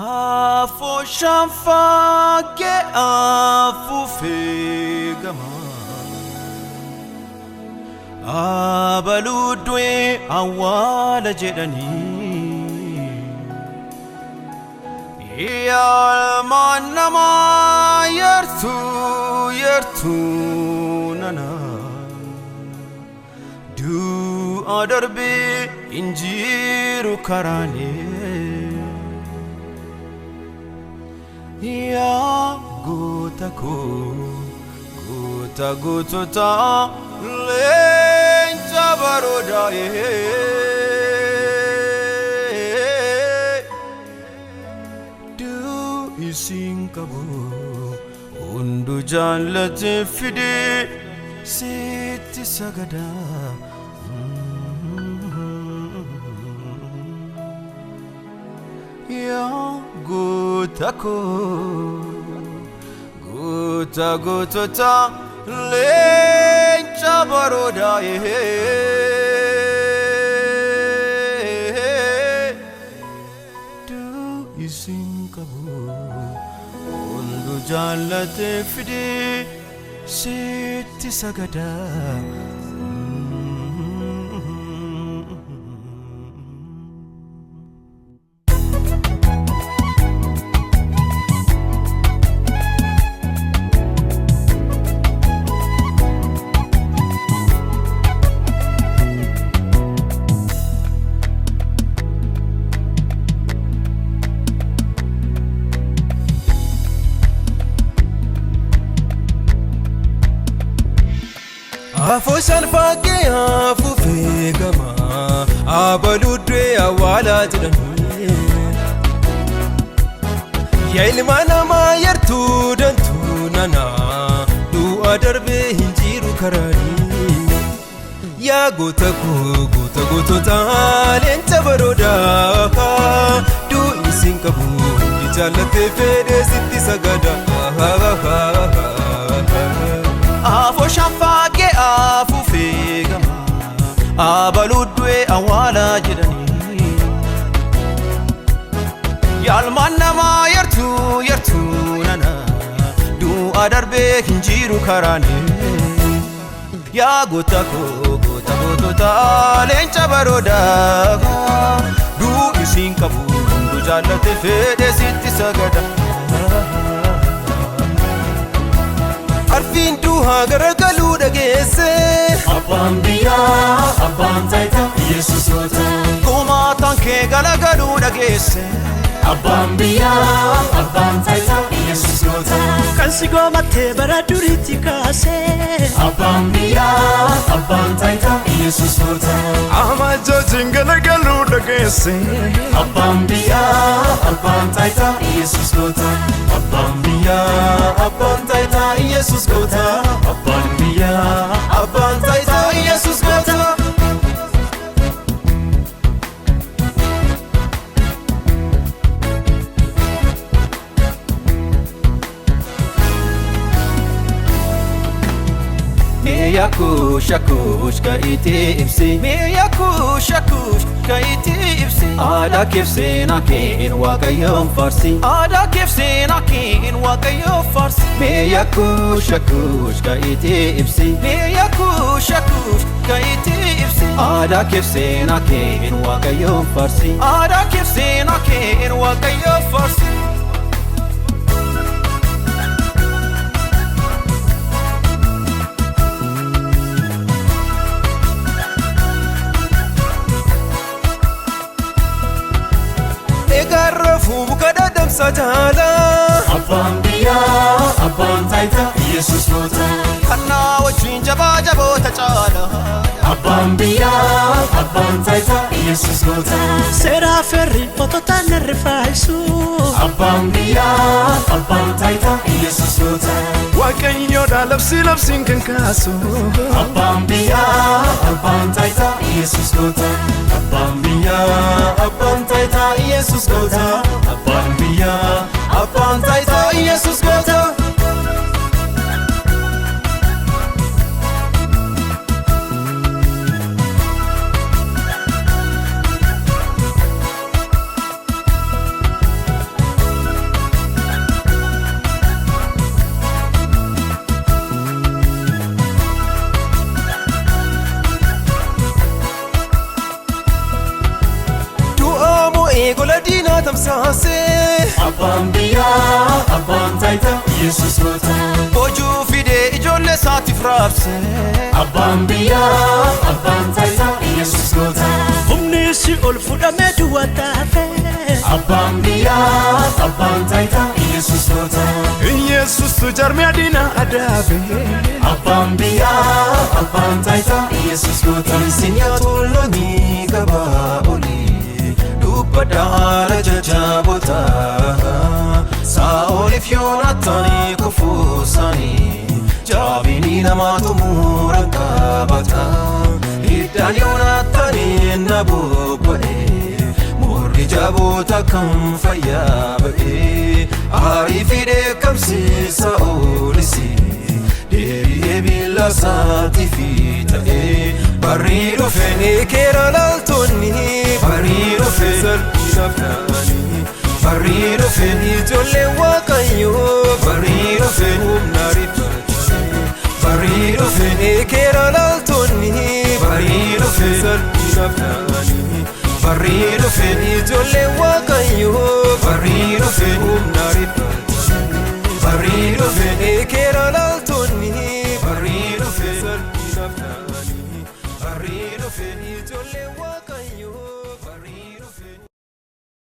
Afooshaan faagee afuufee gama abaluu du'ee awwaala jedhanii yaalmaan namaa yartuu yartuu nana du'a darbee injiru karaanee. Yaa goota koo goota gootota leenca baroodaa'ee du'i siin qabu hundu jaallate fidee sitti sagadaa. Yaa goota koo goota gootota leenca baroodaa'ee du'i siin qabu hundu jaallate fidee sitti sagadaa. Afooshaan faagee afuufee gama abaluu du'ee awwaala jedhanii yaa ilma namaa yartuu dantuu nana du'a darbee hin jiru karaanii yaa goota koo goota gootota leenca baroodaa du'i siin qabu hundi jaallatee fedhee sitti sagada. Afooshaan faagee afuufee gama abaluu du'ee awwaala jedhanii yaalmaan namaa yartuu yartuu nana du'a darbee hin jiru karaanii yaa goota koo goota gootota leenca baroodaa du'i siin qabu hundu jaallate fedhee sitti sagada. Arfiin duhaa garagaluu dhageesse Abbaan biyyaa abbaan taayitaa Yesuus goota Kumaataan kee galagaluu dhageesse Abbaan biyyaa abbaan taayitaa Yesuus goota Kan si goomattee bara duriitti kaasee Abbaan biyyaa abbaan taayitaa Yesuus goota Amajjootiin galagaluu dhageesse Abbaan biyyaa abbaan taayitaa Yesuus goota Abbaan biyyaa abbaan taayitaa Yesuus goota Abbaan biyyaa abbaan taayitaa Yesuus goota. Meeya kuush akuush ka'iitee ibsi Meeya kuush akuush ka'iitee ibsi Aadaa keef seenaa keen waaqayyoon faarsi Aadaa keef seenaa keen waaqayyoon faarsi Meeya kuush akuush ka'iitee ibsi Meeya kuush akuush ka'iitee ibsi Aadaa keef seenaa keen waaqayyoon faarsi Aadaa keef seenaa keen waaqayyoon faarsi. Egaa rafuu muka dadhabsa jaalaa Abbaan biyyaa abbaan taayitaa Yesuus goota Kannaa wajjin jabaa jaboota caala Abbaan biyyaa abbaan taayitaa Yesuus goota Seeraa ferri mootota narrifaayisu Abbaan biyyaa abbaan taayitaa Yesuus goota Waaqayyoodha labsii labsiin kan kaasu Abbaan biyyaa abbaan taayitaa Yesuus goota Abbaan biyyaa abbaan taayitaa Yesuus goota Abbaan biyyaa abbaan taayitaa Yesuus goota. tamsaasee. Abbaan biyyaa abbaan taayitaa Yesuus goota. Boojuu fidee ijoollee isaatiif raabse. Abbaan biyyaa abbaan taayitaa Yesuus goota. Humni si ol fudhamee duwwaa taafe. Abbaan biyyaa abbaan taayitaa Yesuus goota. Yesuustu jarmiyaa diina adaabe. Abbaan biyyaa abbaan taayitaa Yesuus goota. Isin yaa tolloonii gabaa olii dubbadha haala jajjaboota. Saa'oliif Yoonaataanii kufuusaanii jaabinii namaatu muran qabata. Hiddaan Yoonaataanii na bobba'e murri jaboota kan fayyaa ba'e. Aarii fi dheekkamsi Saa'olis deebi'ee billaa isaatiif ta'e. Barri dhufe Ekeera laaltonni barri dhufe salphinaaf ta'anii. Barri dhufe Ijoolleen Waaqayyoo barri dhufe humna rifatanii. Barri dhufe Ekeera laaltonni barri dhufe salphinaaf ta'anii. Barri dhufe Ijoolleen Waaqayyoo barri dhufe humna rifatanii. Barri dhufe Ekeera.